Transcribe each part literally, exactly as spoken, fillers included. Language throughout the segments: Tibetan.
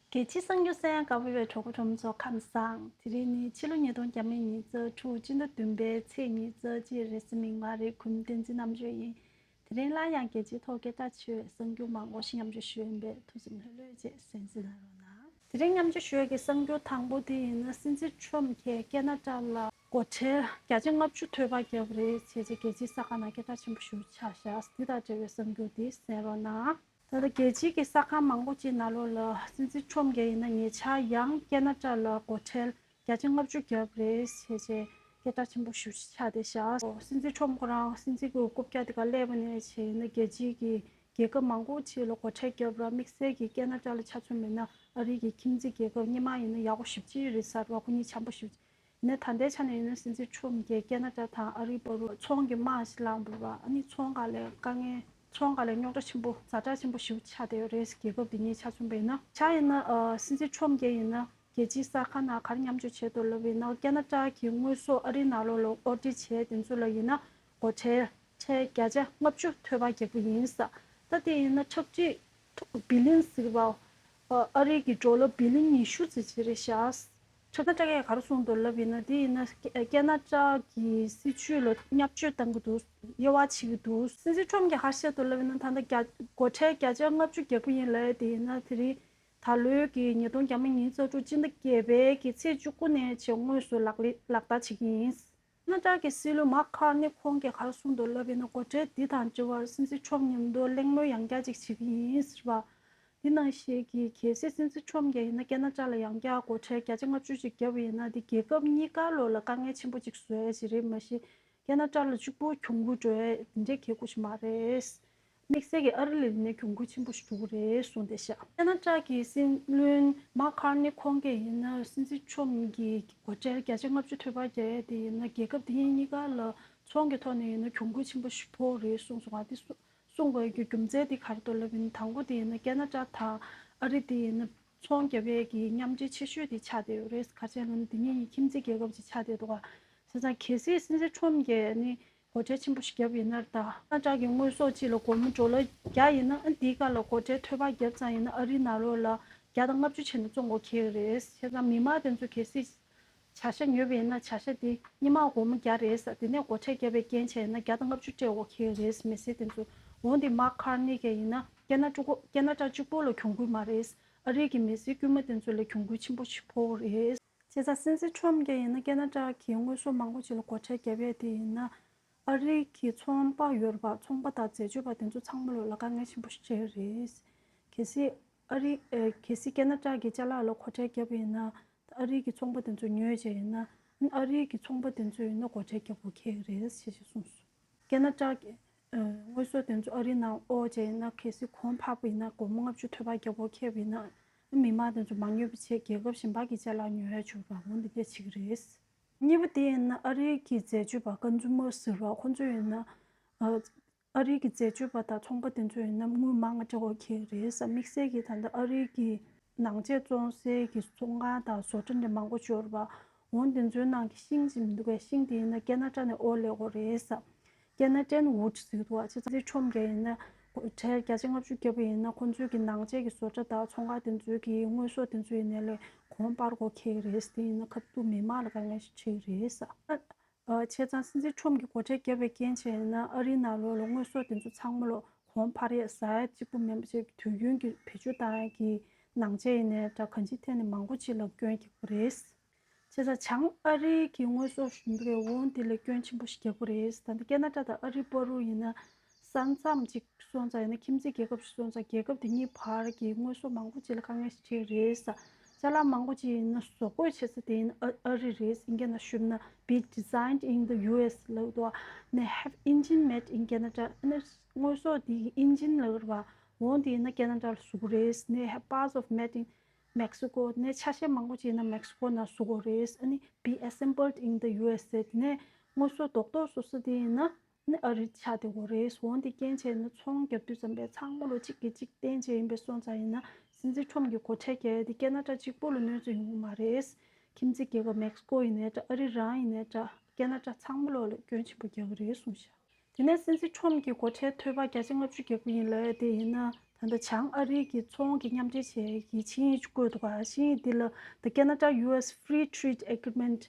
རྒྱལ་སྤྱིའི་གསར་འགྱུར་གསན་ཡག་དགའ་པོ་ཡོད་པའི་གྲོགས་པོ་གྲོགས་མོ་ཚོ་ཁམས་བཟང་། དེ་རིང་ནི་ཕྱི་ལོ་ཉིས་སྟོང་ཉི་ཤུ་རྩ་དྲུག་སྤྱི་ཟླ་བདུན་པའི་ཚེས་ཉི་ཤུ་རྩ་གཅིག་རེས་གཟའ་མིག་དམར་རེད། གུས་མོ་བསྟན་འཛིན་རྣམ་དཔྱོད་ཡིན། དེ་རིང་སླར་ཡང་རྒྱལ་སྤྱིའི་ཐོག་སྐད་གྲགས་ཆེ་བའི་གསར་འགྱུར་མང་པོ་ཞིག་མཉམ་སྤྱོད་ཞུ་ཡིན་པས་ཐུགས་སེམས་ལྷོད་ལྷོད་བྱས་གསན་གཟིགས་གནང་རོགས་གནང་། དེ་རིང་མཉམ་སྤྱོད་ཞུ་ཡག་གི་གསར་འགྱུར་དང་པོ་དེ་ཡིན་ན། སྲིད་འཛིན་ཁྲོམ་གྱིས་ཁེ་ན་ཌ་ལ་སྒོ་ཁྲལ་བརྒྱ་ཆ་ལྔ་བཅུ་ཐོལ་པ་བརྒྱབ་པ་རེད་ཟེར་བྱས་རྒྱལ་སྤྱིའི་གསར་ཁང་ནང་སྐད་གྲགས་ཆེན་པོ་ཞིག་ཆགས་བཞག་འདི་དང་འབྲེལ་བའི་གསར་འགྱུར་འདི་གསན་རོགས་གནང་། ད་ལྟ་རྒྱལ་སྤྱིའི་གི་གསར་ཁང་མང་པོ་ཅིག་ནང་ལོགས་ལ་སྲིད་འཛིན་ཁྲོམ་གྱིས་ཡིན་ན་ཉེ་ཆར་ཡང་ཁེ་ན་ཌ་ལ་སྒོ་ཁྲལ་བརྒྱ་ཆ་ལྔ་བཅུ་བརྒྱབ་རེད་ཟེར་བྱས་སྐད་གྲགས་ཆེན་པོ་ཞེ་པོ་ཅིག་ཆགས་བསྡད་ཤག་སྲིད་འཛིན་ཁྲོམ་ཁོ་རང་སྲིད་འཛིན་གྱི་རྐུབ་བཀྱག་དེ་ག་སླེབས་པ་ནས་བྱས་ཡིན་ན་རྒྱལ་སྤྱིའི་གི་རྒྱལ་ཁབ་མང་པོ་ཅིག་ལ་སྒོ་ཁྲལ་བརྒྱབ་ར། དམིགས་བསལ་གྱི་ཁེ་ན་ཌ་ལ་ཆ་མཚོན་པ་ཡིན་ན་ཨ་རི་གི་ཁྱིམ་མཚེས་རྒྱལ་ཁབ་སྔོན་མ་ཡིན་ན་ཡག་པོ་ཞེ་པོ་ཅིག་རེད་ཟེར་བ། ཁོ་གཉིས་འཆམ་པོ་ཞེ་པོ་ཅིག་ཡིན་ན་ད་ལྟའི་ཆ་ནས་ཡིན་ན་སྲིད་འཛིན་ཁྲོམ་གྱིས་ཁེ་ན་ཌ་དང་ཨ་རིའི་བར་དུ་ཚོང་གི་དམག་ཞིག་བསླངས་འདུག་ར། ཨ་ནི་ཚོང་སྒང་ལ་དཀའ་ངལ་ཚོང་སྒང་ལ་རྙོག་དྲ་ཆེན་པོ་ཛ་དྲག་ཆེན་པོ་ཞེ་པོ་ཆགས་བསྡད་ཡོད་རེད། རྒྱལ་ཁབ་དེ་གཉིས་ཆ་མཚོན་པ་ཡིན་ན། ཆ་ཡིན་ན་ཨ་སྲིད་འཛིན་ཁྲོམ་གྱིས་ཡིན་ན་རྒྱལ་སྤྱིའི་གསར་ཁང་ནང་ག་རེ་མཉམ་སྤྱོད་བྱས་འདུག་ལབ་པ་ཡིན་ན། ཁེ་ན་ཌ་གི་དངོས་ཟོག་ཨ་རིའི་ནང་ལོགས་ལ་དབོར་འདྲེན་བྱས་དེ་ཚོ་ལ་ཡིན་ན་སྒོ་ཁྲལ་ཁྲལ་བརྒྱ་ཆ་ལྔ་བཅུ་ཐོལ་པ་རྒྱག་གི་ཡིན་ས། ད་དེ་ཡིན་ན་འཁྲབ་ཁྲིད་བི་ལིན་ཟེར་བ། ཨ་རི་གི་ཌོ་ལར་བི་ལིན་ཉི་ཤུ་ཙམ་ཅིག་རེད་ཤག་ཁེ་ན་ཌ་གིས་ག་རེ་གསུངས་འདུག་ལབ་ཡིན་ན། དེ་ཡིན་ན་ཁེ་ན་ཌ་གི་སྲིད་ཇུས་ལ་བརྙས་བཅོས་བཏང་གི་འདུག་དབྱེ་བ་ཕྱེ་གི་འདུག་སྲིད་འཛིན་ཁྲོམ་གྱིས་ག་རེ་བཤད་འདུག་ལབ་ཡིན་ན། ད་ལྟ་བརྒྱ་སྒོ་ཁྲལ་བརྒྱ་ཆ་ལྔ་བཅུ་རྒྱག་གི་ཡིན་ལབ་ཡ་དེ་ཡིན་ན། དེ་རིང་ད་ལོའི་གི་ཉིས་སྟོང་ཉི་ཤུ་རྩ་དྲུག་སྤྱི་ཟླ་བརྒྱད་པའི་གི་ཚེས་བཅུ་དགུ་ནས་བྱས་དངོས་སུ་ལག་ལེན་ལག་བསྟར་བྱེད་ཀྱི་ཡིན། ཁེ་ན་ཌ་གི་སྲིད་བློན་མཱག་ཁར་ནི་ཁོང་གིས་ག་རེ་གསུངས་འདུག་ལབ་ཡིན་ན། སྒོ་ཁྲལ་འདི་དང་འབྲེལ་བར་སྲིད་འཛིན་ཁྲོམ་མཉམ་དུ་གླེང་མོལ་ཡང་བསྐྱར་ཅིག་བྱེད་ཀྱི་ཡིན་ཟེར་བ། འདི་ནང་བཞིན་གྱི་གལ་སྲིད་སྲིད་འཛིན་ཁྲོམ་གྱིས་ཡིན་ན་ཁེ་ན་ཌ་ལ་ཡང་བསྐྱར་སྒོ་ཁྲལ་བརྒྱ་ཆ་ལྔ་བཅུ་ཅིག་བརྒྱབ་པ་ཡིན་ན། འདི་རྒྱལ་ཁབ་གཉིས་ཀ་ལོགས་ལ་དཀའ་ངལ་ཆེན་པོ་ཅིག་བཟོ་ཡ་ཞིག་རེད། མ་གཞི་ཁེ་ན་ཌ་ལ་གཅིག་པུ་གྱོང་གུན་འགྲོ་ཡ་འདི་འདྲའི་གལ་ཁུ་ཞིག་མ་རེད། དམིགས་བསལ་གྱི་ཨ་རི་ལ་ཡིན་ན་གྱོང་གུན་ཆེན་པོ་ཞིག་འགྲོ་གི་རེད་གསུངས་བསྡད་ཤག་ཁེ་ན་ཌ་གི་སྲིད་བློན་མཱག་ཁར་ནི་ཁོང་གིས་ཡིན་ན་སྲིད་འཛིན་ཁྲོམ་གྱི་སྒོ་ཁྲལ་བརྒྱ་ཆ་ལྔ་བཅུ་ཐོལ་པ་བརྒྱབ་ཡ་དེ་ཡིན་ན་རྒྱལ་ཁབ་དེ་གཉིས་ཀ་ལ་ཚོང་གི་ཐོག་ནས་ཡིན་ན་གྱོང་གུན་ཆེན་པོ་ཞིག་ཕོག་རེད་གསུངས་སོང་ང་། དེ་གསུ་གསུང་དགོས་ཀྱི་རྒྱུ་མཚན་དེ་ག་རེ་འདུག་ལབ་ཡིན་ན། དང་པོ་དེ་ཡིན་ན་ཁེ་ན་ཌ་དང་ཨ་རི་དེ་ཡིན་ན་ཚོང་རྒྱབ་ཡས་ཀྱི་མཉམ་འབྲེལ་ཆེ་ཤོས་དེ་ཆགས་བསྡད་ཡོད་རེད། ག་རེ་བྱས་ན་དེ་གཉིས་ཁྱིམ་མཚེས་རྒྱལ་ཁབ་ཅིག་ཆགས་བསྡད་འདུག་ག་བྱས་ཙང་གལ་སྲིད་སྲིད་འཛིན་ཁྲོམ་གྱིས་ནི་སྒོ་ཁྲལ་ཆེན་པོ་ཞིག་བརྒྱབ་ཡིན་ན། ད་ཁེ་ན་ཌ་གི་དངོས་ཟོག་ཅིག་ལ་སྒོར་མོ་ཌོ་ལར་བརྒྱ་ཡིན་ན། ཨ་འདིའི་སྒང་ལ་སྒོ་ཁྲལ་ཐོལ་པ་བརྒྱབ་ཙང་ཡིན་ན་ཨ་རིའི་ནང་ལོགས་ལ་བརྒྱ་དང་ལྔ་བཅུ་བྱས་ནས་བཙོང་དགོས་ཁེལ་རེད། བྱས་ཙང་མི་མང་དེ་ཚོ་གལ་སྲིད་བྱ་ཤ་ཉོས་པ་ཡིན་ན་བྱ་ཤ་དེ་སྔོན་མ་སྒོར་མོ་བརྒྱ་རེད་ཟེར། དེ་ནས་སྒོ་ཁྲལ་བརྒྱབ་པའི་རྐྱེན་བྱས་ན་བརྒྱ་དང་ལྔ་བཅུ་སྤྲད་དགོས་ཁེལ་རེད། མི་སེར་དེ་ཚོ། འོན་ཏེ་མཱག་ཁར་ནི་གིས་ཡིན་ན་ཁེ་ན་ཌ་ཁེ་ན་ཌ་གཅིག་པོ་ལ་གྱོང་གུན་མ་རེད། ཨ་རི་གི་མི་སེར་དཀྱུས་མ་དེ་ཚོ་ལ་གྱོང་གུན་ཆེན་པོ་ཞིག་ཕོག་རེད། བྱས་ཙང་སྲིད་འཛིན་ཁྲོམ་གྱིས་ཡིན་ན་ཁེ་ན་ཌ་གི་དངོས་ཟོག་མང་པོ་ཅིག་ལ་སྒོ་ཁྲལ་བརྒྱབ་ཡས་དེ་ཡིན་ན་ཨ་རི་གི་ཚོང་པ་ཡོད་རེད་པ། ཚོང་པ་དང་འཛད་སྤྱོད་པ་དེ་ཚོ་ཚང་མ་ལོགས་ལ་དཀའ་ངལ་ཆེན་པོ་ཞིག་སྤྲད་རེད། གལ་སྲིད་ཨ་རི་ཨེ་གལ་སྲིད་ཁེ་ན་ཌ་གི་ཅ་ལག་ལ་སྒོ་ཁྲལ་བརྒྱབ་པ་ཡིན་ན། ཨ་རི་གི་ཚོང་པ་དེ་ཚོ་ཉོས་བྱས་ཡིན་ན། ཨ་རི་གི་ཚོང་པ་དེ་ཚོ་ཡིན་ན་སྒོ་ཁྲལ་བརྒྱབ་དགོས་ཁེལ་རེད་ཞེས་ཞེས་གསུངས་སོང་། ཁེ་ན་ཌ་གི་ཨ་དངོས་ཟོག་དེ་ཚོ་ཨ་རིའི་ནང་དབོར་བྱས་ཡིན་ན། གལ་སྲིད་གོང་འཕར་བ་ཡིན་ན་སྒོར་མོ་ལྔ་བཅུ་ཐོལ་པ་བརྒྱབ་དགོས་ཁེལ་བ་ཡིན་ན། མི་མང་དེ་ཚོ་མ་ཉོས་པ་བྱས་རྒྱལ་ཁབ་གཞན་པ་གི་ཅ་ལག་ཉོ་ཡ་བྱུང་བ། འོ་འདི་འདྲ་བྱེད་ཀྱི་རེད། གཉིས་པ་དེ་ཡིན་ན་ཨ་རི་གི་འཛད་སྤྱོད་པ་ཀོན་སུ་མར་ཟེར་བ་ཁོང་ཚོ་ཡིན་ན། ཨ་ཨ་རི་གི་འཛད་སྤྱོད་པ་དང་ཚོང་པ་དེ་ཚོ་ཡིན་ན་དངུལ་མང་ང་སྤྲད་དགོས་ཁེལ་རེད་ཟེར། དམིགས་བསལ་གྱིས་ད་ལྟ་ཨ་རི་གི་ནང་ཆས་བཙོང་སའི་གི་ཚོང་ཁང་དང་བཟོ་གྲྭ་འདྲ་མང་པོ་ཅིག་ཡོད་རེད་པ། འོ་དེ་ཚོའི་ནང་གི་ཤིང་ཅིག་མི་འདུག་གས། ཤིང་དེ་ཡིན་ན་ཁེ་ན་ཌ་ནས་དབོར་སླེབས་དགོས་རེད་ཟེར། ཁེ་ན་ཌན་ཝུད་ཟེར་གྱི་འདུག་པ། བྱས་ཙང་ཁྲོམ་གྱིས་ཡིན་ན་སྒོ་ཁྲལ་བརྒྱ་ཆ་ལྔ་བཅུ་བརྒྱབ་པ་ཡིན་ན་ཁོང་ཚོའི་གི་ནང་ཆས་ཀྱི་བཟོ་གྲྭ་དང་ཚོང་ཁང་དེ་ཚོའི་གི་དངོས་ཟོག་དེ་ཚོ་ཡིན་ནའི་ལས་གོང་འཕར་དགོས་ཁེལ་རེད་ཟེར། དེ་ཡིན་ན་ཁ་ཐུག་མི་མང་ལ་དཀའ་ངལ་ཞིག་འཕྲད་ཀྱི་རེད་ཟེར། ཨ་བྱས་ཙང་སྲིད་འཛིན་ཁྲོམ་གྱིས་སྒོ་ཁྲལ་བརྒྱབ་པའི་རྐྱེན་བྱས་ན་ཨ་རིའི་ནང་ལོགས་ལ་དངོས་ཟོག་དེ་ཚོ་ཚང་མ་ལོ་གོང་འཕར་ཡས་ཟ་ཡ་གཅིག་པུ་མིན་པ་བྱས། དུས་རྒྱུན་གྱི་བེད་སྤྱོད་བཏང་ཡ་གི་ནང་ཆས་ཡིན་ནའི་འདྲ་གང་ཅིའི་ཐད་ནས་མང་པོ་ཅིག་ལ་སྐྱོན་རྒྱག་གི་རེད། བྱས་ཙང་བྱང་ཨ་རིའི་གི་དངོས་ཟོག་ཞིག་འདུག་གས། འོ་དེ་ལ་སྐྱོན་ཆེན་པོ་ཞིག་རྒྱག་གི་རེད། ད་ལྟ་ཁེ་ན་ཌ་དང་ཨ་རི་བར་དུ་ཡིན་ན་ས་མཚམས་ཅིག་སོང་ཙང་ཡིན་ན། ཁྱིམ་མཚེས་རྒྱལ་ཁབ་ཞིག་སོང་ཙང་རྒྱལ་ཁབ་དེ་གཉིས་བར་གྱི་དངོས་ཟོག་མང་པོ་ཅིག་ལ་དཀའ་ངལ་ཞིག་འཕྲད་རེད་ཟེར། ཅ་ལག་མང་པོ་ཅིག་ཡིན་ན་བཟོ་བཀོད་བྱེད་ས་དེ་ཡིན་ན་ཨ་ཨ་རི་རེད། ཨིན་སྐད་ནང་ཞུས་ན་be designed in the U S ལབ་འདུག་པ། ནས་have engine made in Canada ཨ་ནི་དངོས་ཟོག་དེ་གི་ཨིན་ཇིན་ལབ་རེད་པ། འོ་དེ་ཡིན་ན་ཁེ་ན་ཌ་ལ་བཟོ་གི་རེད། ནས་have parts of made in Mexico ནས་ཆ་ཤས་མང་པོ་ཅིག་ཡིན་ན་མེག་སི་ཀོ་ནང་བཟོ་དགོས་རེད། ཨ་ནི་be assembled in the U S ཟེར། དེ་ནས་དངོས་ཟོག་རྡོག་རྡོག་བཟོ་ས་དེ་ཡིན་ན་ནི་ཨ་རི་ཆགས་བསྡད་དགོས་རེད། འོ་དེ་རྐྱེན་བྱས་ན་ཚོང་རྒྱབ་དུས་ཙམ་པས་ཚང་མ་ལོ་གཅིག་གིས་གཅིག་བརྟེན་བྱས་ཡིན་པས་སོང་ཙང་ཡིན་ན་སྲིད་འཛིན་ཁྲོམ་གྱི་སྒོ་ཁྲལ་རྒྱག་ཡ་དེ་ཁེ་ན་ཌ་གཅིག་པོ་ལ་གནོད་འཚེ་ཡོང་གི་མ་རེད། ཁྱིམ་མཚེས་རྒྱལ་ཁབ་མེག་སི་ཀོ་ཡིན་ནའི་འདྲ། ཨ་རི་རང་ཡིན་ནའི་འདྲ། ཁེ་ན་ཌ་ཚང་མ་ལོ་ལ་སྐྱོན་ཆེན་པོ་རྒྱག་གི་རེད་གསུངས་ཤག་དེ་ནས་སྲིད་འཛིན་ཁྲོམ་གྱིས་སྒོ་ཁྲལ་ཐོལ་པ་བརྒྱ་ཆ་ལྔ་བཅུ་རྒྱག་གི་ཡིན་ལབ་ཡ་དེ་ཡིན་ན། ད་ལྟ་བྱང་ཨ་རིའི་གི་ཚོང་གི་མཉམ་འབྲེལ་བྱེད་ཡས་ཀྱི་ཆིངས་ཡིག་ཅིག་བཀོད་འདུག་ག་ཆིངས་ཡིག་འདི་ལ་The Canada U S Free Trade Agreement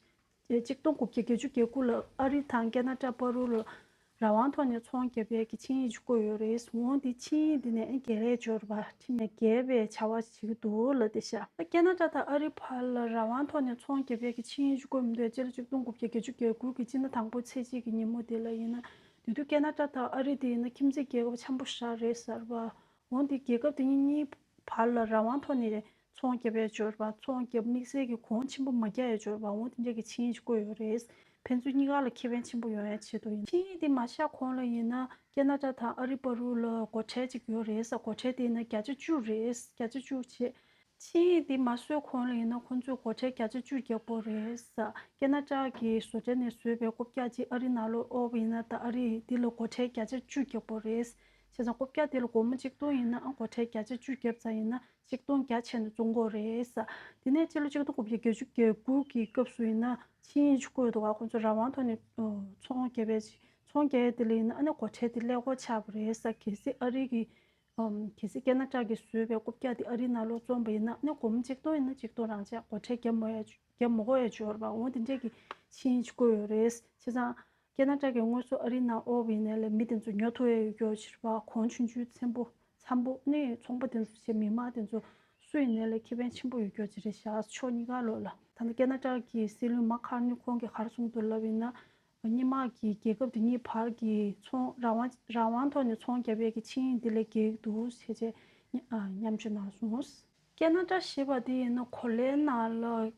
གཅིག་སྟོང་དགུ་བརྒྱ་བརྒྱད་ཅུ་གྱ་དགུ་ལ་ཨ་རི་དང་ཁེ་ན་ཌ་བར་དུ་ལ་རང་དབང་ཐོག་ནས་ཚོང་བརྒྱབ་ཡས་ཀྱི་ཆིངས་ཡིག་ཅིག་བཀོད་ཡོད་རེད། འོ་འདི་ཆིངས་ཡིག་འདི་ནས་རྒྱལ་ལ་འབྱོར་བ་ཁྲིམས་ནས་འགལ་བའི་བྱ་བ་བྱེད་ཀྱི་འདུག་ལབ་བསྡད་ཤག་ཁེ་ན་ཌ་དང་ཨ་རི་བར་ལ་རང་དབང་ཐོག་ནས་ཚོང་བརྒྱབ་ཡས་ཀྱི་ཆིངས་ཡིག་ཅིག་བཀོད་མི་འདུག་སྤྱི་ལོ་གཅིག་སྟོང་དགུ་བརྒྱ་བརྒྱད་ཅུ་གྱ་དགུ་གི་སྤྱི་ཟླ་དང་པོ་ཚེས་གཅིག་གི་ཉིན་མོ་དེ་ལ་ཡིན་ན། དེ་དུས་ཁེ་ན་ཌ་དང་ཨ་རི་དེ་ཡིན་ན་ཁྱིམ་མཚེས་རྒྱལ་ཁབ་ཆེན་པོ་ཞེ་དྲག་རེད་ཟེར་བ། འོ་འདི་རྒྱལ་ཁབ་དེ་གཉིས་གཉིས་བར་ལ་རང་དབང་ཐོག་ནས་ཚོང་བརྒྱབ་ཡས་འབྱོར་བ། ཚོང་བརྒྱབ་དམིགས་བསལ་གྱི་གོང་ཆེན་པོ་མ་རྒྱག་ཡས་འབྱོར་བ། འོ་དེ་འདྲས་ཀྱི་ཆིངས་ཡིག་བཀོད་ཡོད་རེད། ཕན་ཚུན་གཉིས་ཀ་ལ་ཁེ་ཕན་ཆེན་པོ་ཡོང་ཡས་ཆེད་དུ་ཡིན། ཆིངས་ཡིག་འདི་མ་བཞག་གོང་ལ་ཡིན་ན་ཁེ་ན་ཌ་དང་ཨ་རི་བར་དུ་ལ་སྒོ་ཁྲལ་ཅིག་ཡོད་རེད་ཟེར། སྒོ་ཁྲལ་དེ་ཡིན་ན་བརྒྱ་ཆ་བཅུ་རེད། བརྒྱ་ཆ་བཅུ་བྱས། ཆིངས་ཡིག་འདི་མ་བཟོས་གོང་ལ་ཡིན་ན་ཁོང་ཚོས་སྒོ་ཁྲལ་བརྒྱ་ཆ་བཅུ་རྒྱག་དགོས་རེད་ཟེར། ཁེ་ན་ཌ་གི་བཟོ་གྲྭ་ནས་བཟོས་པའི་རྐུབ་བཀྱག་ཅིག་ཨ་རི་ནང་ལོགས་དབོར་བ་ཡིན་ན་ད་ཨ་རིས་འདི་ལ་སྒོ་ཁྲལ་བརྒྱ་ཆ་བཅུ་རྒྱག་དགོས་རེད། བྱས་ཙང་རྐུབ་བཀྱག་དེ་ལ་སྒོར་མོ་གཅིག་སྟོང་ཡིན་ན་ཨ་སྒོ་ཁྲལ་བརྒྱ་ཆ་བཅུ་བརྒྱབ་ཙང་ཡིན་ན་གཅིག་སྟོང་བརྒྱ་བྱས་ནས་བཙོང་དགོས་རེད་ཟེར། དེ་ནས་སྤྱི་ལོ་གཅིག་སྟོང་དགུ་བརྒྱ་བརྒྱད་ཅུ་གྱ་དགུ་གི་སྐབས་སུ་ཡིན་ན་ཆིངས་ཡིག་ཅིག་བཀོད་འདུག་ག་ཁོང་ཚོ་རང་དབང་ཐོག་ནས་ཨ་ཚོང་རྒྱག་པའི་ཚོང་རྒྱག་ཡས་དེ་ལ་ཡིན་ན་ཨ་ནི་སྒོ་ཁྲལ་དེ་ཀླད་ཀོར་ཆགས་པ་རེད་ཟེར། གལ་སྲིད་ཨ་རི་གི་ཨམ། གལ་སྲིད་ཁེ་ན་ཌ་གིས་བཟོས་པའི་རྐུབ་བཀྱག་དེ་ཨ་རིའི་ནང་ལོགས་བཙོངས་པ་ཡིན་ན་ཨ་ནི་སྒོར་མོ་གཅིག་སྟོང་ཡིན་ན་གཅིག་སྟོང་རང་ཆགས། སྒོ་ཁྲལ་རྒྱབ་མ་དགོས་ཡ་རྒྱབ་མ་དགོས་ཡ་འབྱོར་བ། འོ་དེ་འདྲས་ཀྱི་ཆིངས་ཡིག་ཅིག་བཀོད་ཡོད་རེད། བྱས་ཙང་ཁེ་ན་ཌ་གིས་དངོས་སུ་ཨ་རིའི་ནང་དབོར་བ་ཡིན་ནའི་ལས་མི་དེ་ཚོ་ཉོ་ཐུབ་ཡ་ཡོད་རྒྱུ་བྱས་པ། གོང་ཆུང་ཆུང་ཚན་པོ་ཚན་པོ་ནི་ཚོང་པ་དེ་ཚོ་བྱས་མི་མང་དེ་ཚོ་སུ་ཡིན་ནའི་ལས་ཁེ་ཕན་ཆེན་པོ་ཡོད་རྒྱུ་བྱས་རེད་ཤག་ཕྱོགས་གཉིས་ཀ་ལོགས་ལ། ད་ནི་ཁེ་ན་ཌ་གི་སྲིད་བློན་མཱག་ཁར་ནི་ཁོང་གིས་ག་རེ་གསུངས་འདུག་ལབ་ཡིན་ན། སྔོན་མ་གི་རྒྱལ་ཁབ་དེ་གཉིས་བར་གྱི་ཚོང་རང་དབང་རང་དབང་ཐོག་ནས་ཚོང་བརྒྱབ་ཡས་ཀྱི་ཆིངས་ཡིག་འདི་ལས་འགལ་གྱི་འདུག་ཟེར་བྱས་མཉམ་སྤྱོད་གནང་སོང་། ཁེ་ན་ཌ་ཞེས་པ་འདི་ཡིན་ན་གོ་ལའི་ནང་ལ་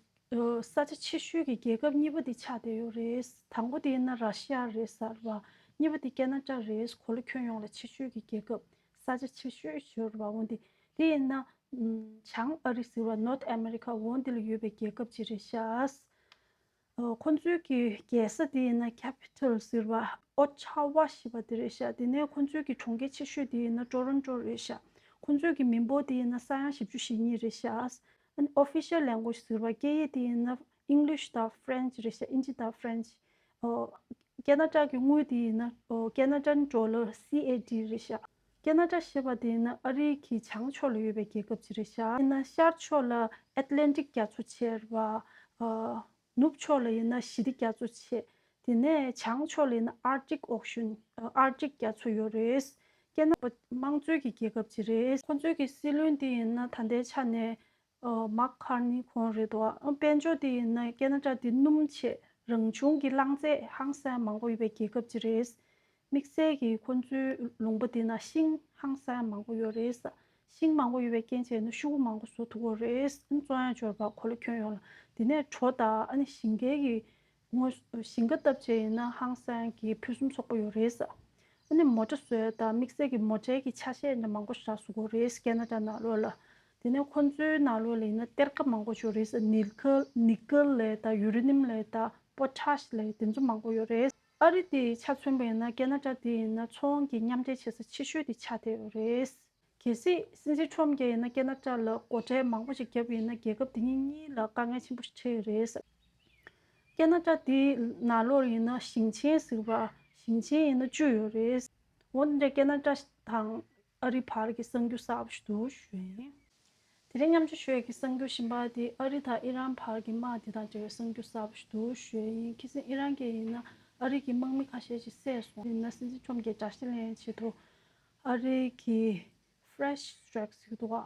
ས་ཆ་ཆེ་ཤོས་ཀྱི་རྒྱལ་ཁབ་གཉིས་པ་འདི་ཆགས་བསྡད་ཡོད་རེད། དང་པོ་དེ་ཡིན་ན་ར་ཤི་ཡ་རེད་ཟེར་བ། གཉིས་པ་དེ་ཁེ་ན་ཌ་རེད། གོ་ལ་ཁྱོན་ཡོངས་ལ་ཆེ་ཤོས་ཀྱི་རྒྱལ་ཁབ་ས་ཆ་ཆེ་ཤོས་ཞེས་པ་འོ་འདི་དེ་ཡིན་ན་བྱང་ཨ་རི་ཟེར་བ་North America འོ་འདི་ལ་ཡོད་པའི་རྒྱལ་ཁབ་ཅིག་རེད་ཤག་ཁོ་ཚོའི་གི་རྒྱལ་ས་དེ་ཡིན་ན་Capital ཟེར་བ་Ottawa ཞེས་པ་དེ་རེད་ཤག་དེ་ནས་ཁོ་ཚོའི་གི་གྲོང་ཁྱེར་ཆེ་ཤོས་དེ་ཡིན་ན་Toronto རེད་ཤག་ཁོ་ཚོའི་གི་མི་འབོར་དེ་ཡིན་ན་ས་ཡ་བཞི་བཅུ་ཞེ་གཉིས་རེད་ཤག་ཨ་ནི་Official Language ཟེར་བ་སྐད་ཡིག་དེ་ཡིན་ན་English དང་French རེད་ཤག་དབྱིན་ཇི་དང་French ཁེ་ན་ཌ་གི་དངུལ་དེ་ཡིན་ན་Canadian dollar C A D རེད་ཤག་ཁེ་ན་ཌ་ཞེས་པ་དེ་ཡིན་ན་ཨ་རིའི་གི་བྱང་ཕྱོགས་ལ་ཡོད་པའི་རྒྱལ་ཁབ་ཅིག་རེད་ཤག་ཡིན་ན་ཤར་ཕྱོགས་ལ་Atlantic རྒྱ་མཚོ་ཆེ་བ། ནུབ་ཕྱོགས་ལ་ཡིན་ན་ཞི་བདེ་རྒྱ་མཚོ་ཆེ། དེ་ནས་བྱང་ཕྱོགས་ལ་ཡིན་ན་Arctic Ocean Arctic རྒྱ་མཚོ་ཡོད་རེད། ཁེ་ན་ཌ་དམངས་གཙོའི་གི་རྒྱལ་ཁབ་ཅིག་རེད། ཁོ་ཚོའི་གི་སྲིད་བློན་དེ་ཡིན་ན་ད་ལྟའི་ཆ་ནས་མཱག་ཁར་ནི་ཁོང་རེད་དོ། དཔལ་འབྱོར་དེ་ཡིན་ན་ཁེ་ན་ཌ་དེ་སྣུམ་ཆེ། རང་བྱུང་གི་རླངས་རྫས་ཧང་སང་མང་པོ་ཡོད་པའི་རྒྱལ་ཁབ་ཅིག་རེད། དམིགས་བསལ་གྱིས་ཁོ་ཚོའི་ལུང་པ་དེ་ན་ཤིང་ཧང་སང་མང་པོ་ཡོད་རེད། ཤིང་མང་པོ་ཡོད་པའི་རྐྱེན་བྱས་ན་ཤོག་གུ་མང་པོ་བཟོ་ཐུབ་ཀྱི་རེད། བཙོང་ཡ་འབྱོར་བ་གོ་ལ་ཁྱོན་ཡོངས་ལ། དེ་ནས་གྲོ་དང་ཨ་ནི་ཞིང་ཁའི་གི་དངོས་ཞིང་ཁ་བཏབ་བྱས་ཡིན་ན་ཧང་སང་གི་ཕུན་སུམ་ཚོགས་པོ་ཡོད་རེད། ཨ་ནི་མོ་ཊ་བཟོ་ཡ་དང་དམིགས་བསལ་གྱི་མོ་ཊའི་གི་ཆ་ཤས་འདྲ་མང་པོ་ཞིག་བཟོ་གི་རེད་ཁེ་ན་ཌ་ནང་ལོགས་ལ། དེ་ནས་ཁོ་ཚོའི་ནང་ལོགས་ལ་ཡིན་ན་གཏེར་ཁ་མང་པོ་ཡོད་རེད། ནི་ཀལ་ནི་ཀལ་ལབ་ཡ་དང་ཡུ་རེ་ནིམ་ལབ་ཡ་དང་པོ་ཊཱཤ་ལབ་ཡ་དེ་ཚོ་མང་པོ་ཡོད་རེད། ཨ་རི་དེ་ཆ་མཚོན་པ་ཡིན་ན་ཁེ་ན་ཌ་དེ་ཡིན་ན་ཚོང་གི་མཉམ་འབྲེལ་བྱེད་ས་ཆེ་ཤོས་དེ་ཆགས་བསྡད་ཡོད་རེད། གལ་སྲིད་སྲིད་འཛིན་ཁྲོམ་གྱིས་ཡིན་ན་ཁེ་ན་ཌ་ལ་སྒོ་ཁྲལ་མང་པོ་ཞིག་བརྒྱབ་ཡིན་ན་རྒྱལ་ཁབ་དེ་གཉིས་གཉིས་ལ་དཀའ་ངལ་ཆེན་པོ་ཞིག་འཕྲད་ཡོད་རེད། ཁེ་ན་ཌ་དེའི་ནང་ལོགས་ཡིན་ན་ཞིང་ཆེན་ཟེར་བ་ཞིང་ཆེན་ཡིན་ན་བཅུ་ཡོད་རེད། འོ་འདི་འདྲ་ཁེ་ན་ཌ་དང་ཨ་རི་བར་གྱི་གསར་འགྱུར་གསར་པ་ཞིག་འདུག་ཞུ་ཡིན། དེ་རིང་མཉམ་སྤྱོད་ཞུ་ཡས་ཀྱི་གསར་འགྱུར་གཞན་པ་དེ་ཨ་རི་དང་ཨི་རན་བར་གྱི་དམག་དེ་དང་འབྲེལ་བའི་གསར་འགྱུར་གསར་པ་ཞིག་འདུག་ཞུ་ཡས་ཡིན། ཁ་སང་ཨི་རན་གྱིས་ཡིན་ན་ཨ་རི་གི་དམག་མི་ཁ་ཤས་ཤིག་བསད་སོང་། ཡིན་ན་སྲིད་འཛིན་ཁྲོམ་གྱིས་དགྲ་ཤ་ལེན་ཆེད་དུ་ཨ་རི་གི་Fresh Strike ཟེར་གྱི་འདུག་ག་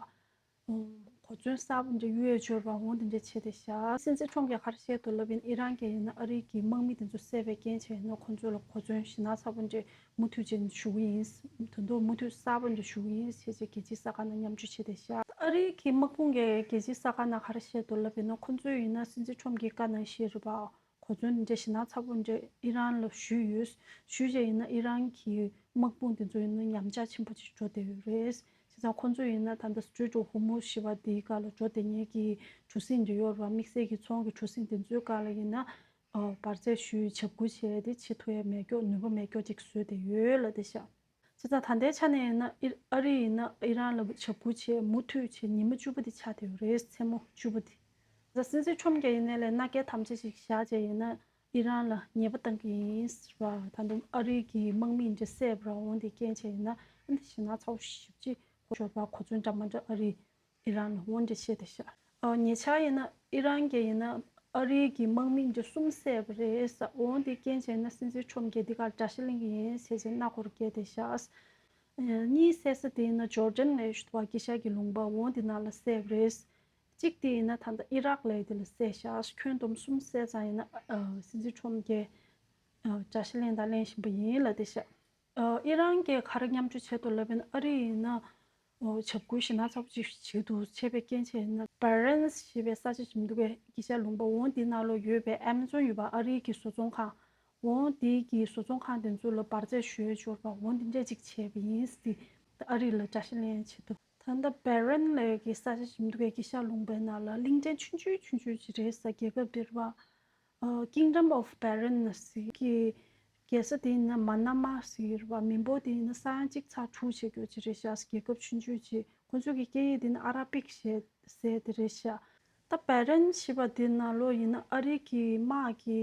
གོ་མཚོན་གསར་པ་འདྲ་གཡུག་ཡས་འབྱོར་བ་འོ་འདི་འདྲ་བྱས་ཏེ་བཞག་སྲིད་འཛིན་ཁྲོམ་གྱིས་ག་རེ་བཤད་འདུག་ལབ་ཡིན་ཨི་རན་གྱིས་ཡིན་ན་ཨ་རི་གི་དམག་མི་དེ་ཚོ་བསད་པའི་རྐྱེན་བྱས་ཡིན་ན་ཁོ་ཚོ་ལ་གོ་མཚོན་ཞེ་དྲག་ཚ་པོ་འདྲ་མུ་མཐུད་ཅིག་ཞུ་གི་ཡིན། ད་དུང་མུ་མཐུད་གསར་པ་འདྲ་ཞུ་གི་ཡིན་ཞེས་བྱས་རྒྱལ་སྤྱིའི་གསར་ཁང་ནང་མཉམ་སྤྱོད་བྱས་ཏེ་བཞག་ཨ་རིའི་གི་དམག་དཔུང་གིས་རྒྱལ་སྤྱིའི་གསར་ཁང་ནང་ག་རེ་བཤད་འདུག་ལབ་ཡིན་ན་ཁོ་ཚོས་ཡིན་ན་སྲིད་འཛིན་ཁྲོམ་གྱི་བཀའ་གནང་བཞིན་རེད་པ། གོ་མཚོན་འདི་འདྲ་ཞེ་དྲག་ཚ་པོ་འདྲ་ཨི་རན་ལ་ཞུས་ཡོད། ཞུས་བྱས་ཡིན་ན་ཨི་རན་གྱི་དམག་དཔུང་དེ་ཚོ་ཡིན་ན་ཉམས་ཆག་ཆེན་པོ་ཅིག་འགྲོ་བསྡད་ཡོད་རེད། བྱས་ཙང་ཁོ་ཚོ་ཡིན་ན་ད་ལྟ་Strait of Hormuz ཞེས་པ་དེའི་སྒང་ལ་འགྲོ་བསྡད་མཁན་གྱི་གྲུ་གཟིངས་འདི་ཡོད་རེད་པ། དམིགས་བསལ་གྱི་ཚོང་གི་གྲུ་གཟིངས་དེ་ཚོའི་སྒང་ལ་ཡིན་ན་ཨ་འབར་རྫས་ཞུས་འཇབ་རྒོལ་བྱས་ཏེ་བྱེད་ཐུབ་ཡ་མེད་མཁན་ནུས་པ་མེད་མཁན་ཅིག་བཟོས་བསྡད་ཡོད་ལབ་བསྡད་ཤག་བྱས་ཙང་ད་ལྟའི་ཆ་ནས་ཡིན་ན་ཨི་ཨ་རི་ཡིན་ན་ཨི་རན་ལ་འཇབ་རྒོལ་བྱས་མུ་མཐུད་བྱས་ཉི་མ་བཅུ་པ་དེ་ཆགས་བསྡད་ཡོད་རེད། མཚན་མོ་བཅུ་པ་དེ། ད་སྲིད་འཛིན་ཁྲོམ་གྱིས་ཡིན་ནའི་ལས་མནའ་སྐྱེལ་དམ་བཅའ་ཞིག་བཞག་བྱས་ཡིན་ན་ཨི་རན་ལ་ཉེས་པ་བཏང་གི་ཡིན་ཟེར་བ། ད་དུང་ཨ་རི་གི་དམག་མི་འདྲ་བསད་པ་འོ་འདི་རྐྱེན་བྱས་ཡིན་ན་ཨ་འདི་ཞེ་དྲག་ཚ་པོ་ཞེ་པོ་ཅིག་ ཤོར་བ་གོ་མཚོན་འདྲ་མ་འདྲ་ཨ་རི་ཨི་རན་ལ་འོང་འདྲ་བཤད་དེ་ཤག་ཨ་ཉེ་ཆར་ཡིན་ན་ཨི་རན་གྱི་ཡིན་ན་ཨ་རི་གི་དམག་མི་འདི་གསུམ་བསད་པ་རེད་ས། འོང་དེ་རྐྱེན་བྱས་ན་སྲིད་འཛིན་ཁྲོམ་གྱིས་འདི་གར་དགྲ་ཤ་ལེན་གྱི་ཡིན་ཟེར་བྱས་མནའ་སྐོར་སྐྱེལ་དེ་ཤག་གཉིས་བསད་ས་དེ་ཡིན་ན་ཇོར་ཌན་ལ་ཡོད་པ་གི་ཤ་གི་ལུང་པ་འོང་དེ་ནང་ལ་བསད་པ་རེད། གཅིག་དེ་ཡིན་ན་ད་ལྟ་ཨི་རག་ལ་དེ་ལ་བསད་ཤག་ཁྱོན་བསྡོམས་གསུམ་བསད་ཙང་ཡིན་ན་ཨ་སྲིད་འཛིན་ཁྲོམ་གྱིས་ཨ་དགྲ་ཤ་ལེན་དང་ལེན་བཞིན་པ་ཡིན་ལབ་དེ་ཤག་ཨ་ཨི་རན་གྱིས་ག་རེ་མཉམ་སྤྱོད་བྱེད་དོ་ལབ་པ་ཡིན་ན་ཨ་རི་ཡིན་ན་ཨོ་བྱ་རྒོད་ཞེད་སྣང་ཚ་པོ་ཅིག་བྱེད་འདུག་བྱས་པའི་རྐྱེན་བྱས་ན་བྷ་རན་ཞེས་པའི་ས་ཆ་ཞིག་མི་འདུག་གས། གི་ཤ་ལུང་པ་འོང་དེ་ནང་ལོགས་ཡོད་པའི་ཨེ་མ་ཛོན་ཡོད་པ་ཨ་རིའི་གི་བཟོ་ཚོང་ཁང་འོང་དེའི་གི་བཟོ་ཚོང་ཁང་དེ་ཚོ་ལ་འབར་རྫས་ཞུ་ཡས་འབྱོར་བ་འོང་དེ་འདྲས་ཅིག་བྱས་པ་ཡིན་ཟེར་ཨ་རི་ལ་དགྲ་ཤ་ལེན་བྱེད་འདུག་ད་ལྟ་བྷ་རན་ལབ་ཀྱི་ས་ཆ་ཞིག་མི་འདུག་གས། གི་ཤ་ལུང་པའི་ནང་ལ་གླིང་ཕྲན་ཆུང་ཆུང་ཆུང་ཆུང་ཅིག་རེད་ས། རྒྱལ་ཁབ་འདིར་བ་ཨ་Kingdom of Bahrain ཟེར་གི་རྒྱལ་ས་དེ་ཡིན་ན་མ་ན་མ་ཟེར་བ་མི་འབོར་དེ་ཡིན་ན་ས་ཡ་གཅིག་ཚེག་དྲུག་བྱེད་རྒྱུ་ཅིག་རེད་ཤག་རྒྱལ་ཁབ་ཆུང་ཆུང་ཅིག་ཁོང་ཚོ་གི་སྐད་ཡིག་དེ་ནི་ཨ་ར་པིག་ཞེས་ཟེར་དེ་རེད་ཤག་ད་བྷ་རན་ཞེས་པ་དེ་ནང་ལོགས་ཡིན་ན་ཨ་རི་གི་དམག་གི་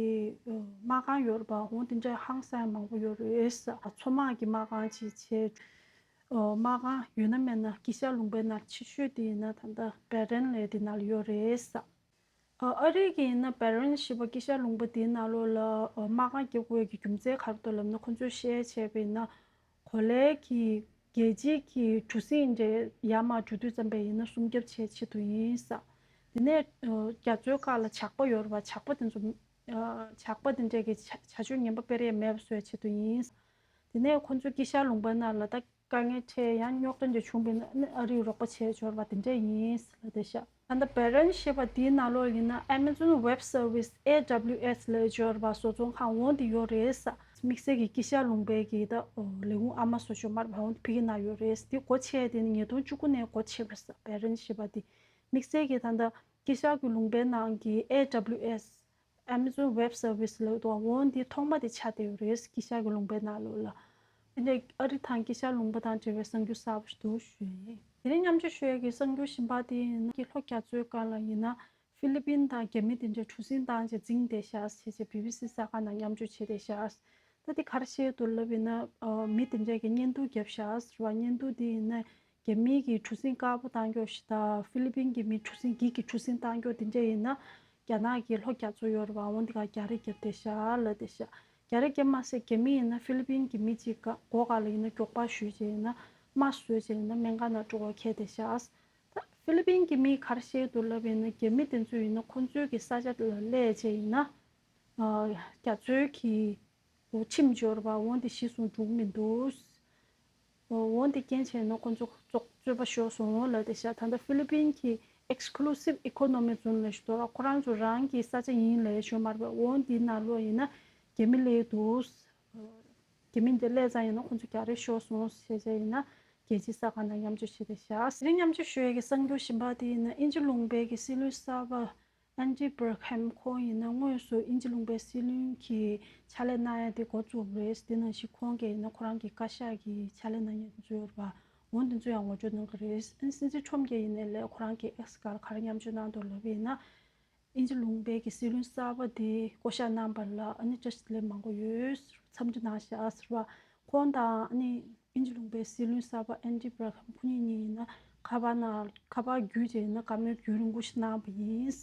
ཨ་དམག་ཁང་ཡོད་རེད་པ། འོང་དེ་འདྲའི་ཧང་སང་མང་པོ་ཡོད་རེད་ས། མཚོ་དམག་གི་དམག་ཁང་ཅིག་བྱས། ཨ་དམག་ཁང་ཡོད་ན་མེད་ན་གི་ཤ་ལུང་པའི་ནང་ཆེ་ཤོས་དེ་ཡིན་ན་ད་ལྟ་བྷ་རན་ལབ་དེ་ནང་ལ་ཡོད་རེད་ས། ཨ་ཨ་རི་གི་ཡིན་ན་བྷ་རན་ཞེས་པ་གི་ཤ་ལུང་པ་དེའི་ནང་ལོགས་ལ་ཨ་དམག་ཁང་རྒྱག་དགོས་ཀྱི་རྒྱུ་མཚན་ག་རེ་འདུག་ལབ་ན་ཁོང་ཚོས་བཤད་བྱས་པ་ཡིན་ན་གོ་ལའི་གི་རྒྱལ་སྤྱིའི་གི་གྲུ་གཟིངས་འདྲ་ཡར་མར་འགྲོ་དུས་ཙམ་པ་ཡིན་ན་སྲུང་སྐྱོབ་བྱེད་ཆེད་དུ་ཡིན་ས། དེ་ནས་ཨ་རྒྱ་མཚོའི་སྒང་ལ་ཇག་པ་ཡོད་རེད་པ། ཇག་པ་དེ་ཚོ་ཨ་ཇག་པ་དེ་འདྲས་ཀྱི་བྱ་བྱ་སྤྱོད་ངན་པ་སྤེལ་ཡས་མེད་པ་བཟོ་ཡས་ཆེད་དུ་ཡིན། དེ་ནས་ཁོང་ཚོ་གི་ཤ་ལུང་པ་ནང་ལ་ད་དཀའ་ངལ་འཕྲད་ཡང་རྙོག་དྲ་འདྲ་བྱུང་བ་ཡིན་ན་ཨ་རིས་རོགས་པ་བྱས་འབྱོར་བ་དེ་འདྲས་ཡིན་ལབ་བསྡད་ཤག་ད་ལྟ་བྷ་རན་ཞེས་པ་དེའི་ནང་ལོགས་ཡིན་ན་Amazon Web Service, A W S ལབ་འབྱོར་བ་བཟོ་ཚོང་ཁང་འོང་དེ་ཡོད་རེད་ས། དམིགས་བསལ་གྱི་གི་ཤ་ལུང་པའི་གི་ད་ལས་ཁུངས་ཨ་མ་བཟོ་ཤོག་མར་འོང་དེ་ཕ་གི་ནང་ཡོད་རེད། དེ་སྒོ་ཕྱེ་དེ་ནི་ཉིས་སྟོང་བཅུ་དགུ་ནས་སྒོ་ཕྱེ་བ་རེད་ས། བྷ་རན་ཞེས་པ་དེ་དམིགས་བསལ་གྱི་ད་ལྟ་གི་ཤ་གི་ལུང་པའི་ནང་གི་A W S Amazon Web Service ལབ་འདུག་འོང་འདི་ཐོག་མ་དེ་ཆགས་བསྡད་ཡོད་རེད། གི་ཤ་གི་ལུང་པའི་ནང་ལོགས་ལ། དེ་འདྲའི་ཨ་རི་དང་གི་ཤ་ལུང་པ་དང་འབྲེལ་བའི་གསར་འགྱུར་གསར་པ་ཞིག་འདུག་ཞུ་ཡིན། དེ་རིང་མཉམ་སྤྱོད་ཞུ་ཡས་ཀྱི་གསར་འགྱུར་གཞན་པ་དེ་ཡིན་ན་གི་ལྷོ་རྒྱ་མཚོའི་སྒང་ལ་ཡིན་ན་ཧྥི་ལི་པིན་དང་རྒྱ་མི་དེ་འདྲའི་གྲུ་གཟིངས་བཏང་བྱས་འཛིང་བསྡད་ཤག་ཟེར་བྱས་བི་བི་སི་གསར་ཁང་ནང་མཉམ་སྤྱོད་བྱས་བསྡད་ཤག་ད་དེ་ག་རེ་བཤད་འདུག་ལབ་ཡིན་ན་ཨ་མི་དེ་འདྲས་ཀྱི་བརྙན་ཐུང་བརྒྱབ་ཤག་ཟེར་བ། བརྙན་ཐུང་དེ་ཡིན་ན་རྒྱ་མིའི་གི་གྲུ་གཟིངས་དཀར་པོ་བཏང་སྐྱོ་ཞིག་དང་ཧྥི་ལི་པིན་གྱི་མི་གྲུ་གཟིངས་འགྱིག་གི་གྲུ་གཟིངས་བཏང་སྐྱོ་དེ་འདྲས་ཡིན་ན་རྒྱ་ནག་གི་ལྷོ་རྒྱ་མཚོ་ཡོད་རེད་བ། འོང་དེ་ག་རྒྱ་རིགས་བརྒྱབ་བསྡད་ཤག་ལབ་བསྡད་ཤག་རྒྱ་རིགས་བརྒྱབ་མ་ཟད་རྒྱ་མི་ཡིན་ན་ཧྥི་ལི་པིན་གྱི་མི་གཅིག་ག་སྒོ་ག་ལ་ཡིན་ན་མགྱོགས་པ་གཞུས་བྱས་ཡིན་ན་རྨ་བཟོས་བྱས་ཡིན་ན་སྨན་ཁང་ནང་འགྲོ་བ་ཁྱེར་བསྡད་ཤག་ད་ཧྥི་ལི་པིན་གྱི་མིས་ག་རེ་བཤད་འདུག་ལབ་ཡིན་ན་རྒྱ་མི་དེ་ཚོ་ཡིན་ན་ཁོང་ཚོའི་གི་ས་ཆ་ལ་སླེབས་བྱས་ཡིན་ན་ཨ་རྒྱ་མཚོའི་གི་འོ་ཁྲིམས་འབྱོར་བ་འོང་དེ་གཞི་བཟུང་འགྲོ་གི་མི་འདུག་འོ་འོང་དེ་རྐྱེན་བྱས་ན་ཁོང་ཚོ་ཙོག་རྩོད་པ་ཤོར་སོང་ལབ་བསྡད་ཤག་ད་ལྟ་ཧྥི་ལི་པིན་གྱི་Exclusive Economic Zone ལབ་ཞིག་འདུག་ར། ཁོ་རང་ཚོ་རང་གི་ས་ཆ་ཡིན་ལབ་ཞུ་མ་རེད་པ། འོང་དེའི་ནང་ལོགས་ཡིན་ན་རྒྱ་མི་སླེབས་འདུག་རྒྱ་མི་འདི་སླེབས་ཙང་ཡིན་ན་ཁོང་ཚོ་རྒྱ་རིགས་ཤོར་སོང་ཟེར་བྱས་ཡིན་ན་རྒྱལ་སྤྱིའི་གསར་ཁང་ནང་མཉམ་སྤྱོད་བྱས་བསྡད་ཤག་དེ་རིང་མཉམ་སྤྱོད་ཞུ་ཡས་ཀྱི་གསར་འགྱུར་གཞན་པ་དེ་ཡིན་ན་དབྱིན་ཇི་ལུང་པའི་གི་སྲིད་བློན་གསར་པ་Andy Burnham ཁོང་ཡིན་ན་དངོས་སུ་དབྱིན་ཇི་ལུང་པའི་སྲིད་བློན་གྱི་ཕྱག་ལས་གནང་ཡ་དེ་འགོ་བཙུགས་པ་རེད། དེ་ནང་བཞིན་ཁོང་གིས་ཡིན་ན་ཁོ་རང་གི་བཀའ་ཤག་གི་ཕྱག་ལས་གནང་མཁན་དེ་ཚོ་ཡོད་རེད་པ། འོ་དེ་ཚོ་ཡང་ངོ་སྤྲོད་གནང་གི་རེད། ཨ་ནི་སྲིད་འཛིན་ཁྲོམ་གྱིས་ཡིན་ནའི་ལས་ཁོ་རང་གི་X སྒང་ལ་ག་རེ་མཉམ་སྤྱོད་གནང་འདུག་ལབ་པ་ཡིན་ན། དབྱིན་ཇི་ལུང་པའི་གི་སྲིད་བློན་གསར་པ་དེ་བསྐོ་བཞག་གནང་པ་ལ་ཨ་ནི་བཀྲ་ཤིས་བདེ་ལེགས་མང་པོ་ཡོད། འཚམས་འདྲི་གནང་ཤག་ཟེར་བ། ཁོང་དང་ཨ་ནི་དབྱིན་ཇི་ལུང་པའི་སྲིད་བློན་གསར་པ་Andy Burnham ཁོ་གཉིས་གཉིས་ཡིན་ན་ཁ་པར་ནང་ཁ་པར་བརྒྱུད་བྱས་ཡིན་ན་བཀའ་མོལ་རྒྱུན་རིང་པོ་ཞིག་གནང་པ་ཡིན།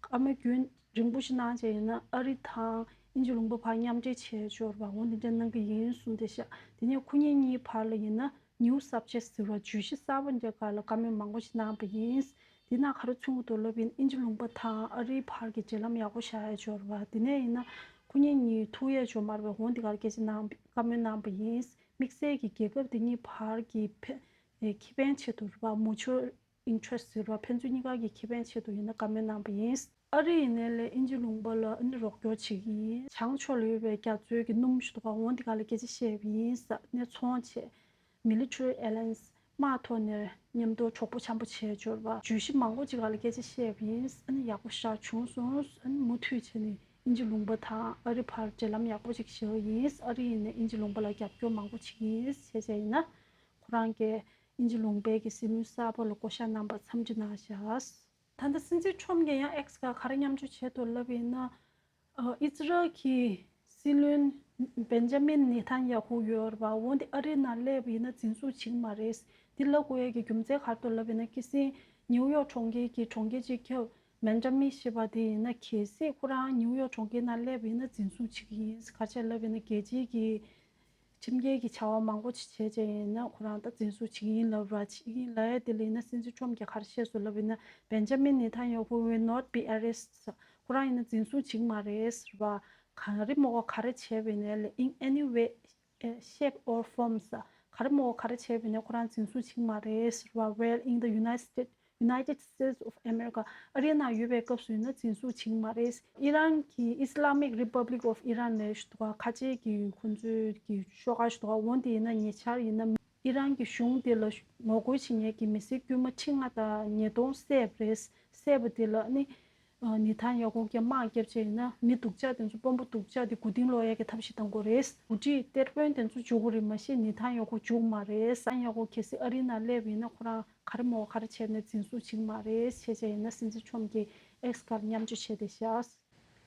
བཀའ་མོལ་རྒྱུན་རིང་པོ་ཞིག་གནང་བྱས་ཡིན་ན་ཨ་རི་དང་དབྱིན་ཇི་ལུང་པ་བར་མཉམ་འབྲེལ་བྱས་འབྱོར་བ་འོ་འདི་འདྲ་གནང་གི་ཡིན་གསུངས་བསྡད་ཤག་དེ་ནས་ཁོ་གཉིས་གཉིས་བར་ལ་ཡིན་ན་New Subjects ཟེར་བ་བརྗོད་གཞི་གསར་པ་འདྲ་སྒང་ལ་བཀའ་མོལ་མང་པོ་ཞིག་གནང་པ་ཡིན། དེ་ན་ག་རེ་མཚོན་གྱི་འདུག་ལབ་ཡིན་དབྱིན་ཇི་ལུང་པ་དང་ཨ་རིའི་བར་གྱི་འབྲེལ་ལམ་ཡག་པོ་བཞག་ཡ་འབྱོར་བ། དེ་ནས་ཡིན་ན་ཁོ་གཉིས་གཉིས་ཐུག་ཡ་འབྱོར་མ་རེད་པས། འོང་དེ་གར་སྐད་ཆ་གནང་བཀའ་མོལ་གནང་པ་ཡིན། དམིགས་བསལ་གྱི་རྒྱལ་ཁབ་དེ་གཉིས་བར་གྱི་ཕན་ཨེ་ཁེ་ཕན་ཆེད་དུ་རེད་པ། Mutual Interest ཟེར་བ་ཕན་ཚུན་གཉིས་ཀ་གི་ཁེ་ཕན་ཆེད་དུ་ཡིན་ན་བཀའ་མོལ་གནང་པ་ཡིན། ཨ་རི་ཡིན་ནའི་ལས་དབྱིན་ཇི་ལུང་པ་ལ་ཨ་ནི་རོགས་སྐྱོར་བྱེད་ཀྱི་ཡིན། བྱང་ཕྱོགས་ལ་ཡོད་པའི་རྒྱ་མཚོའི་གི་སྣུམ་ཞིག་འདུག་ག་འོང་དེ་ག་ལ་སྐད་ཆ་བཤད་པ་ཡིན་ས་ནས་ཚོང་བྱས། Military Alliance དམག་ཐོག་ནས་མཉམ་དུ་གྲོགས་པོ་འཆམ་པོ་བྱས་འབྱོར་བ། བརྗོད་གཞི་མང་པོ་ཅིག་ག་ལ་སྐད་ཆ་བཤད་པ་ཡིན། ཨ་ནི་ཡག་པོ་ཞེ་དྲག་བྱུང་སོང་། ཨ་ནི་མུ་མཐུད་བྱས་ནས་དབྱིན་ཇི་ལུང་པ་དང་ཨ་རི་བར་འབྲེལ་ལམ་ཡག་པོ་ཅིག་བྱེད་ཀྱི་ཡིན། ཨ་རི་ཡིན་ནས་དབྱིན་ཇི་ལུང་པ་ལ་རྒྱབ་སྐྱོར་མང་པོ་བྱེད་ཀྱི་ཡིན་བྱས་བྱས་ཡིན་ན། ཁོ་རང་གིས་དབྱིན་ཇི་ལུང་པའི་གི་སྲིད་བློན་གསར་པ་ལ་བསྐོ་བཞག་གནང་པར་འཚམས་འདྲི་གནང་བཞག་ད་ལྟ་སྲིད་འཛིན་ཁྲོམ་གྱིས་ཡང་X སྒང་ག་རེ་མཉམ་སྤྱོད་བྱས་འདུག་ལབ་ཡིན་ན། ཨ་ཨི་ཛི་རལ་གྱི་སྲིད་བློན་བེན་ཇ་མིན་ནེ་ཐན་ཡ་ཧུ་ཡོད་རེད་པ། འོ་འདི་ཨ་རིའི་ནང་སླེབས་པ་ཡིན་ན་འཛིན་བཟུང་བྱེད་ཀྱི་མ་རེད། འདི་ལབ་དགོས་ཡས་ཀྱི་རྒྱུ་མཚན་ག་རེ་འདུག་ལབ་ཡིན་ན། ཁ་སང་ནིའུ་ཡོག་གྲོང་ཁྱེར་གྱི་གྲོང་ཁྱེར་སྤྱི་ཁྱབ་མན་ཇ་མིན་ཞེས་པ་དེ་ཡིན་ན། གལ་སྲིད་ཁོ་རང་ནིའུ་ཡོག་གྲོང་ཁྱེར་ནང་སླེབས་པ་ཡིན་ན་འཛིན་བཟུང་བྱེད་ཀྱི་ཡིན། ག་རེ་བྱས་ལབ་ཡིན་ན། རྒྱལ་སྤྱིའི་གི་ཁྲིམས་འགལ་གྱི་བྱ་བ་མང་པོ་ཞིག་བྱས་བྱས་ཡིན་ན། ཁོ་རང་ད་འཛིན་བཟུང་བྱེད་ཀྱི་ཡིན་ལབ་ར། བྱེད་ཀྱི་ཡིན་ལབ་ཡ་དེ་ལ་ཡིན་ན། སྲིད་འཛིན་ཁྲོམ་གྱིས་ག་རེ་བཤད་སོང་ལབ་ཡིན་ན། Benjamin Netanyahu will not be arrested. ཁོ་རང་ཡིན་ན་འཛིན་བཟུང་བྱེད་ཀྱི་མ་རེད་ཟེར་བ། ག་རེ་མོ་ག་རེ་བྱས་པ་ཡིན་ནའི་ལས། In any way, uh, shape or form ཟེར། ག་རེ་མོ་ག་རེ་བྱས་པ་ཡིན་ནའི་ཁོ་རང་འཛིན་བཟུང་བྱེད་ཀྱི་མ་རེད་ཟེར་བ། While in the United States, United States of America, ཨ་རིའི་ནང་ཡོད་པའི་སྐབས་སུ་ཡིན་ན་འཛིན་བཟུང་བྱེད་ཀྱི་མ་རེད། ཨི་རན་གྱི་Islamic Republic of Iran ལབ་ཞིག་འདུག་ག་ཁ་ཆེ་གི་ཁོང་ཚོའི་གི་ཤོག་ཁག་ཞིག་འདུག་ག་འོ་དེ་ཡིན་ན་ཉེ་ཆར་ཡིན་ན་ཨི་རན་གྱི་གཞུང་དེ་ལ་ངོ་རྒོལ་བྱེད་མཁན་གྱི་མི་སེར་དཀྱུས་མ་ཁྲི་ལྔ་དང་ཉིས་སྟོང་བསད་པ་རེད། བསད་པ་དེ་ལ་ནི་ཨ་ནེ་ཐན་ཡ་ཧུ་གིས་དམག་བརྒྱབ་བྱས་ཡིན་ན། མི་སྡུག་ཅག་དེ་ཚོ་དཔོན་པོ་སྡུག་ཅག་དེ་མགོ་རྟིང་སློག་ཡ་གི་ཐབས་ཤེས་གཏང་དགོས་རེད། འགོ་ཁྲིད་གཏེར་དཔོན་དེ་ཚོ་འཇུག་དགོས་རེད། མ་གཞི་ནེ་ཐན་ཡ་ཧུ་འཇུག་མ་རེད། ནེ་ཐན་ཡ་ཧུ་གལ་སྲིད་ཨ་རིའི་ནང་སླེབས་ཡིན་ན་ཁོ་རང་ག་རེ་མོ་ག་རེ་བྱས་ནས་འཛིན་བཟུང་བྱེད་ཀྱི་མ་རེད། བྱས་བྱས་ཡིན་ན་སྲིད་འཛིན་ཁྲོམ་གྱིས་ཨེགས་སྒང་མཉམ་སྤྱོད་བྱས་བསྡད་ཤག་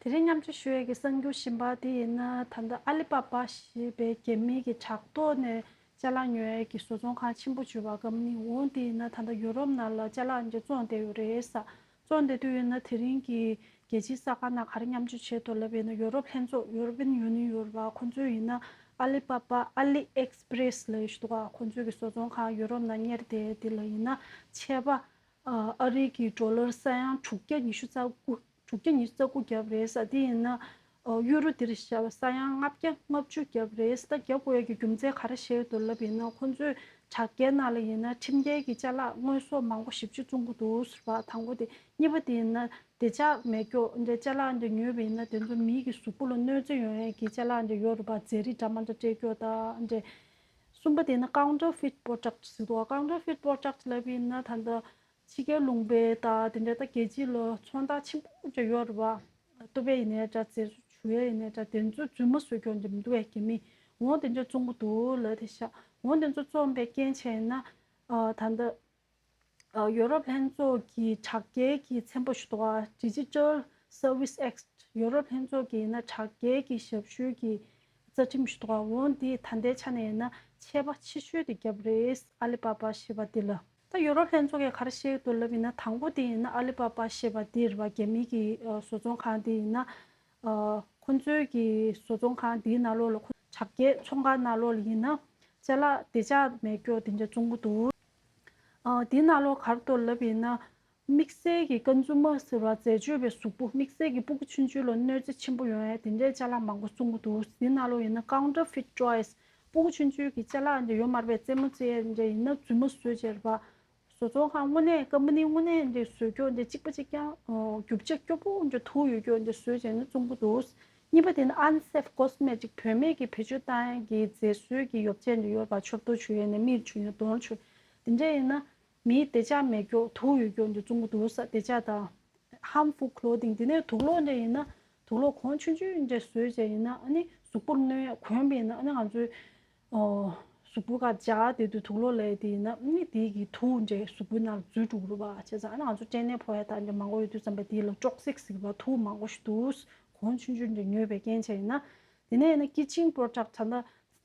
དེ་རིང་མཉམ་སྤྱོད་ཞུ་ཡས་ཀྱི་གསར་འགྱུར་གཞན་པ་དེ་ཡིན་ན། ད་ལྟ་ཨ་ལི་པ་པ་ཞེས་པའི་རྒྱ་མི་གི་དྲ་ཐོག་ནས་ཅ་ལག་ཉོ་ཡས་ཀྱི་བཟོ་ཚོང་ཁང་ཆེན་པོ་བརྗོད་པ་གམ་ནི། འོ་དེ་ཡིན་ན་ད་ལྟ་ཡུ་རོབ་ནང་ལ་ཅ་ལག་འདི་བཙོང་བསྡད་ཡོད་རེད་ཟེར། བཙོང་བསྡད་དུས་ཡིན་ན། དེ་རིང་གི་རྒྱལ་སྤྱིའི་གསར་ཁང་ནང་ག་རེ་མཉམ་སྤྱོད་བྱས་འདུག་ལབ་ཡིན་ན། ཡོ་རོབ་ལྷན་ཚོགས། European Union ཡོད་རེད་པ། ཁོང་ཚོས་ཡིན་ན་ཨ་ལི་པ་པ། AliExpress ལབ་ཡས་ཞིག་འདུག་ག་ཁོང་ཚོའི་གི་བཟོ་ཚོང་ཁང་ཡོ་རོབ་ནང་གཉེར་བསྡད་དེ་ལ་ཡིན་ན་ཆད་པ་ཨ་རི་གི་ཌོ་ལར་ས་ཡ་དྲུག་བརྒྱ་ཉི་ཤུ་རྩ་དགུ། དྲུག་བརྒྱ་ཉི་ཤུ་རྩ་དགུ་བརྒྱབ་རེད་ཟེར། དེ་ཡིན་ན་ཨ་ཡུ་རོ་འདིར་བཞག་པ་ས་ཡ་ལྔ་བརྒྱ་ལྔ་བཅུ་བརྒྱབ་རེད་ཟེར། ད་བརྒྱབ་དགོས་ཡ་གི་རྒྱུ་མཚན་ག་རེ་བཤད་འདུག་ལབ་ཡིན་ན། ཁོང་ཚོས་དྲ་རྒྱའི་ནང་ལ་ཡིན་ན་ཁྲིམས་འགལ་གྱི་ཅ་ལག་དངོས་ཟོག་མང་པོ་ཞེ་པོ་ཅིག་བཙོང་གི་འདུག་ཟེར་བ་དང་པོ་དེ། གཉིས་པ་དེ་ཡིན་ན་བདེ་འཇགས་མེད་སྐྱོ་འདྲ་ཅ་ལག་འདྲ་ཉོས་པ་ཡིན་ན། དེ་ཚོ་མིའི་གི་གཟུགས་པོ་ལ་གནོད་འཚེ་ཡོང་ཡས་ཀྱི་ཅ་ལག་འདྲ་ཡོད་རེད་པ། རྫས་རིགས་འདྲ་མ་འདྲ་སྤྲད་སྐྱོ་དང་འདྲ། གསུམ་པ་དེ་ཡིན་ན་counterfeit product ཟེར་འདུག་ག counterfeit product ལབ་ཡིན་ན་ད་ལྟ་ཕྱི་རྒྱལ་ལུང་པའི་ད་དེ་འདྲ་ད་རྒྱལ་སྤྱི་ལ་ཚོང་རྟགས་ཆེན་པོ་འདྲ་ཡོད་རེད་པ། ཏོ་པེ་ཡིན་ནའི་འདྲ། རྫས་བཟོ་ཡས་ཡིན་ནའི་འདྲ། དེ་ཚོ་རྫུན་མ་བཟོ་སྐྱོ་འདྲ་མི་འདུག་གས་རྒྱ་མི། འོ་དེ་འདྲ་བཙོང་གི་འདུག་ལབ་བསྡད་ཤག་འོ་དེ་ཚོ་བཙོང་པའི་རྐྱེན་བྱས་ན་ཨ་ད་ལྟ་ཨ་ཡོ་རོབ་ལྷན་ཚོགས་ཀྱི་དྲ་རྒྱའི་གི་ཚན་པ་ཞིག་འདུག་ག Digital Service Act ཡོ་རོབ་ལྷན་ཚོགས་ཀྱི་ཡིན་ན་དྲ་རྒྱའི་གི་ཞབས་ཞུའི་གི་རྩ་ཁྲིམས་ཤིག་འདུག་ག་འོ་འདི་ད་ལྟའི་ཆ་ནས་ཡིན་ན་ཆད་པ་ཆེ་ཤོས་དེ་བརྒྱབ་རེད། ཨ་ལི་པ་པ་ཞེས་པ་འདི་ལ། ད་ཡོ་རོབ་ལྷན་ཚོགས་ཀྱིས་ག་རེ་བཤད་འདུག་ལབ་ཡིན་ན། དང་པོ་དེ་ཡིན་ན་ཨ་ལི་པ་པ་ཞེས་པ་འདི་རེད་པ། རྒྱ་མི་གི་ཨ་བཟོ་ཚོང་ཁང་དེ་ཡིན་ན། ཨ་ཁོང་ཚོའི་གི་བཟོ་ཚོང་ཁང་དེའི་ནང་ལོགས་ལ། ཁོ་དྲ་རྒྱའི་ཚོང་ཁང་ནང་ལོགས་ལ་ཡིན་ན་ཅ་ལག་བདེ་འཇགས་མེད་སྐྱོ་དེ་འདྲ་བཙོང་གི་འདུག་ཨ་དེའི་ནང་ལོགས་ག་རེ་འདུག་ལབ་ཡིན་ན། དམིགས་བསལ་གྱི་ཀོན་སུ་མར་ཟེར་བ་རྫས་སྤྱོད་པའི་གཟུགས་པོ། དམིགས་བསལ་གྱི་སྤུ་གུ་ཆུང་ཆུང་ལ་གནོད་འཚེ་ཆེན་པོ་ཡོང་ཡས་དེ་འདྲའི་ཅ་ལག་མང་པོ་བཙོང་གི་འདུག་དེའི་ནང་ལོགས་ཡིན་ན་counterfeit toys། སྤུ་གུ་ཆུང་ཆུང་གི་ཅ་ལག་འདྲ་ཡོད་མ་རེད་པས། རྩེད་མོ་རྩེ་ཡས་འདྲ་ཡིན་ན་རྫུན་མ་བཟོས་བྱས་རེད་པ། བཟོ་ཚོང་ཁང་དངོས་གནས་ཀམ་པ་ནི་དངོས་གནས་འདྲ་བཟོ་སྐྱོ་འདྲ་གཅིག་པ་གཅིག་རྐྱང་རྒྱུ་ཆ་སྐྱོ་པོ་འདྲ་དུག་ཡོད་སྐྱོ་འདྲ་བཟོས་བྱས་ནས་བཙོང་གི་འདུག་གཉིས་པ་དེ་ནི་unsafe cosmetic བུད་མེད་ཀྱི་བེད་སྤྱོད་བཏང་ཡས་ཀྱི་རྫས་བཟོས་ཀྱི་ཡོ་བྱད་འདྲ་ཡོད་པ། ཕྱིར་བསྡུ་བྱེད་ཡས་ནས་མིར་བྱུག་ཡས་གདོང་བྱུག་དེ་འདྲ་ཡིན་ན། མིའི་བདེ་འཇགས་མེད་སྐྱོ་དུག་ཡོད་སྐྱོ་འདྲ་བཙོང་གི་འདུག་ཟེར། བདེ་འཇགས་དང་harmful clothing དེ་ནས་དུག་ལོག་འདྲ་ཡིན་ན། དུག་ལོག་གོང་ཆུང་ཆུང་འདྲ་བཟོས་བྱས་ཡིན་ན། ཨ་ནི་གཟུགས་པོར་གནོད་ཡ། གོན་པ་ཡིན་ན་ཨ་ནི་ང་ཚོའི་ཨོ་གཟུགས་པོ་ག་འཇགས་བསྡད་དུས་དུག་ལོག་ལབ་ཡས་དེ་ཡིན་ན། ཨ་ནི་དེ་གི་དུག་འདྲ་གཟུགས་པོའི་ནང་ལ་འཛུལ་འགྲོ་གི་རེད་པ། བྱས་ཙང་ཨ་ནི་ང་ཚོ་སྐྲན་ནད་ཕོག་ཡ་དང་འདྲ་མང་པོ་ཡོད་དུས་ཙམ་པ་དེ་ལ་toxic ཟེར་གི་རེད་པ། དུག་མང་པོ་ཞིག་འདུག་གོང་ཆུང་ཆུང་འདྲ་ཉོས་པའི་རྐྱེན་བྱས་ཡིན་ན། དེ་ནས་ཡིན་ན་kitchen product ད་ལྟ་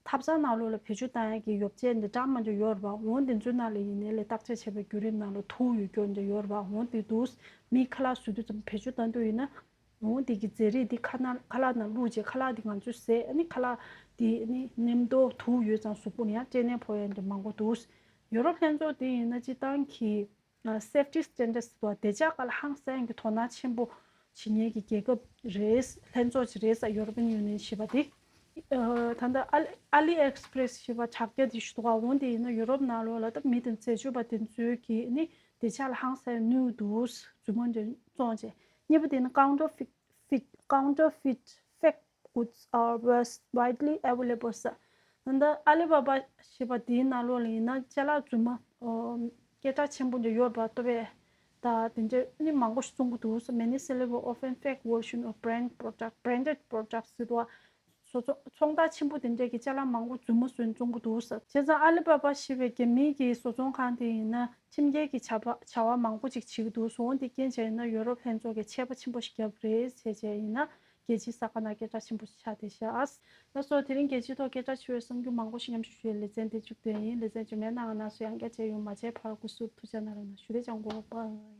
ཐབ་ཚང་ནང་ལོགས་ལ་བེད་སྤྱོད་བཏང་ཡས་ཀྱི་ཡོ་བྱད་འདི་འདྲ་མ་འདྲ་ཡོད་རེད་པ། འོ་འདི་ཚོའི་ནང་ལ་ཡིན་ནའི་ལས་བརྟག་དཔྱད་བྱས་པའི་བརྒྱུད་རིམ་ནང་ལ་དུག་ཡོད་སྐྱོ་འདྲ་ཡོད་རེད་པ། འོ་འདི་འདུག་མི་ཁ་ལག་བཟོ་དུས་ཙམ་བེད་སྤྱོད་བཏང་དུས་ཡིན་ན། འོ་འདི་གི་རྫས་རིགས་འདི་ཁ་ནང་ཁ་ལག་ནང་བླུགས་རྗེས་ཁ་ལག་འདི་ང་ཚོས་བཟས། ཨ་ནི་ཁ་ལག་འདི་ནི་ནེམ་ཏོག་དུག་ཡོད་ཙང་གཟུགས་པོ་ལ་ཡང་སྐྲན་ནད་ཕོག་ཡས་འདྲ་མང་པོ་འདུག་ཡོ་རོབ་ལྷན་ཚོགས་འདི་ཡིན་ན་སྤྱིར་བཏང་གི་ཨ་safety standards ཟེར་བ་བདེ་འཇགས་སྒང་ལ་ཧང་སང་གི་དོ་སྣང་ཆེན་པོ་བྱེད་མཁན་གྱི་རྒྱལ་ཁབ་རེད། ལྷན་ཚོགས་ཅིག་རེད་ཟེར། European Union ཞེས་པ་དེ། ཨ་ད་ལྟ་ཨ་ལི་ཨ་ལི་ཨེགས་པི་རེས་ཞེས་པ་དྲ་རྒྱ་དེ་ཞུ་དགོས། འོ་དེ་ཡིན་ན་ཡུ་རོབ་ནང་ལོགས་ལ་ད་མི་དང་རྫས་སྤྱོད་པ་དེ་ཚོའི་གི་ནི་བདེ་འཇགས་ལ་ཧང་སང་གནོད་འདུག་རྫུན་མ་འདྲ་བཙོང་བྱས། གཉིས་པ་དེ་ནི་counterfeit counterfeit fake goods are widely available ཟེར། ད་ལྟ་ཨ་ལི་བ་བ་ཞེས་པ་དེའི་ནང་ལོགས་ལ་ཡིན་ན་ཅ་ལག་རྫུན་མ་ཨོ་སྐད་གྲགས་ཆེན་པོ་འདྲ་ཡོད་པ་ལྟ་བུ་ད་དེ་འདྲ་ནི་མང་པོ་ཞིག་བཙོང་གི་འདུག Many sellers often fake version of brand product, branded products ཟེར་དུས་ཚོང་རྟགས་ཆེན་པོ་དེ་འདྲ་གི་ཅ་ལག་མང་པོ་རྫུན་མ་བཟོས་བཙོང་གི་འདུག་བྱས་ཙང་ཨ་ལི་བ་བ་ཞེས་པའི་རྒྱ་མིའི་གི་བཟོ་ཚོང་ཁང་དེ་ཡིན་ན་ཁྲིམས་འགལ་གྱི་བྱ་བ་བྱ་བ་མང་པོ་ཅིག་བྱེད་ཀྱི་འདུག་འོ་དེ་རྐྱེན་བྱས་ན་ཡོ་རོབ་ལྷན་ཚོགས་ཀྱིས་ཆད་པ་ཆེན་པོ་ཞིག་བརྒྱབ་རེད། བྱས་བྱས་ཡིན་ན། རྒྱལ་སྤྱིའི་ས་ཁ་ན་སྐད་གྲགས་ཆེན་པོ་ཆགས་བསྡད་ཤག་ལགས་སོ། དེ་རིང་རྒྱལ་སྤྱིའི་ཐོག་སྐད་གྲགས་ཆེ་བའི་གསར་འགྱུར་མང་པོ་ཞིག་མཉམ་ཞུགས་ཞུ་བའི་ལེ་ཚན་དེ་མཇུག་བསྡུས་ཡིན། ལེ་ཚན་རྗེས་མའི་ནང་ང་རྣམ་ཚོ་ཡང་བསྐྱར་མཇལ་ཡོང་། མ་མཇལ་བར་སྐུ་གཟུགས་ཐུགས་ཅག་གནང་རོགས་གནང་ཞུ། དེ་ཅང་གོ་བ།